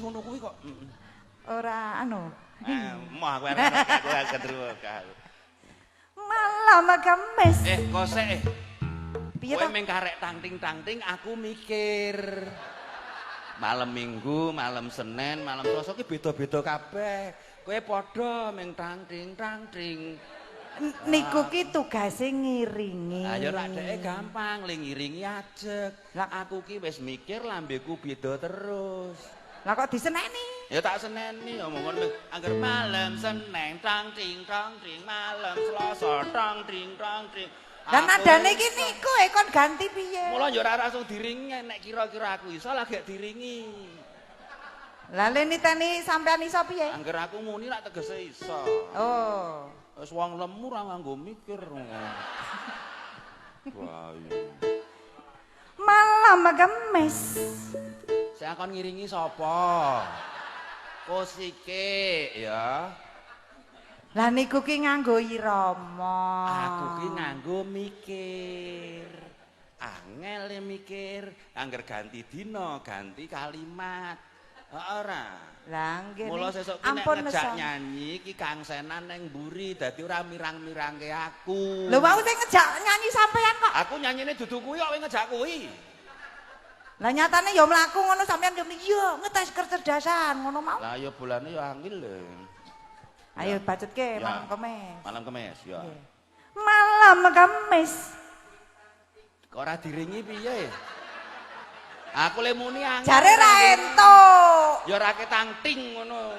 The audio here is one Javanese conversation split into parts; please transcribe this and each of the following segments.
ngono kuwi kok. Ora anu. Ah, moh aku arep aku gendruwo. Malam Kamis. Eh, kosek eh. Piye Kowe to? meng karek tangting-tangting aku mikir. Malam Minggu, malam Senin, malam Selasa ki beda-beda kabeh. Kowe padha meng tangting-tangting. Niku ki tugase ngiringi. Ayo rak dheke gampang, le ngiringi ajeg. Lah. Aku ki wis mikir lambeku beda terus. Lah kok diseneni? Ya tak seneni omongan meng angger malam Senin tang ting tang ting, malam Selasa tang ting tang ting. Lah Aku nadane iso. iki niku e kon ganti piye? Mula ya ora langsung diringi, nek kira-kira aku iso lagi diringi. Lah le niteni sampean iso piye? Angger aku muni lak tegese iso. Oh. Wis wong lemu ora nganggo mikir. Bayu. Malam Kamis. Sing akon ngiringi sapa? Kosike ya. Lah niku ki nganggo irama. Aku ki nganggo mikir. Angel mikir, angger ganti dina, ganti kalimat. Heeh ora. Lah nggih. Mula sesuk ki nek Ampun ngejak nesu. nyanyi ki kangsenan nang mburi dadi ora mirang-mirangke aku. Lho wau sing ngejak nyanyi sampean kok. Aku nyanyine dudu kuwi kok kowe ngejak kuwi. Lah nyatane ya mlaku ngono sampean yo muni, iya ngetes kecerdasan ngono mau. Lah ya bolane ya angel lho. Ayo bacutke Ya. malam Kamis. Malam Kamis ya. Nggih. Malam Kamis. Kok ora diringi piye? Aku le muni angel. Jare ra entuk. Ya ora ketang ting ngono.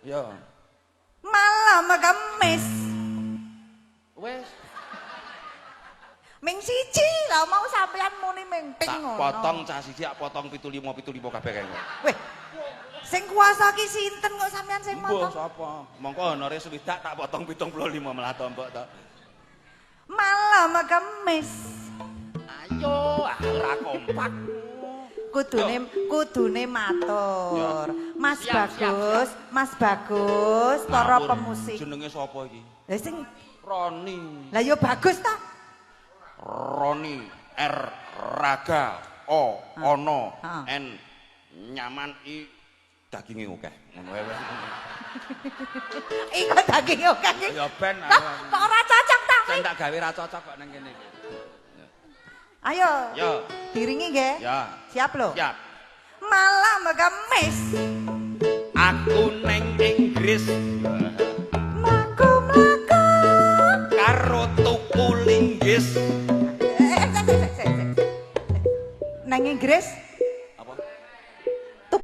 Ya. Malam Kamis. Wes Ming siji lah mau sampean muni ming ting tak ngono. potong cah siji, tak potong 75 75 kabeh kae. Weh. Sing kuasa ki sinten kok sampean sing Mbuh motong? sapa? Mongko honore swidak tak potong 75 malah tombok to. Malam Kamis. Ayo, ah, ora kompak. Kudune kudune matur. Mas Siap, siap, Bagus, Mas Bagus, para Ngawur. pemusik. Jenenge sapa iki? Lah sing Roni. lah ya bagus ta? Roni R Raga O Ono Ah. N nyaman I daginge akeh. Ngono wae. Iku daging akeh iki. Ya ben. Kok kok ora cocok ta? Sen tak gawe ra cocok kok nang kene iki. Ayo. Yo. Diringi nggih. Ya. Siap lho. Siap. Malam Kamis. Aku neng Inggris Mlaku-mlaku. karo tuku linggis. Eh, eh, sik, sik, sik, sik. Nang Inggris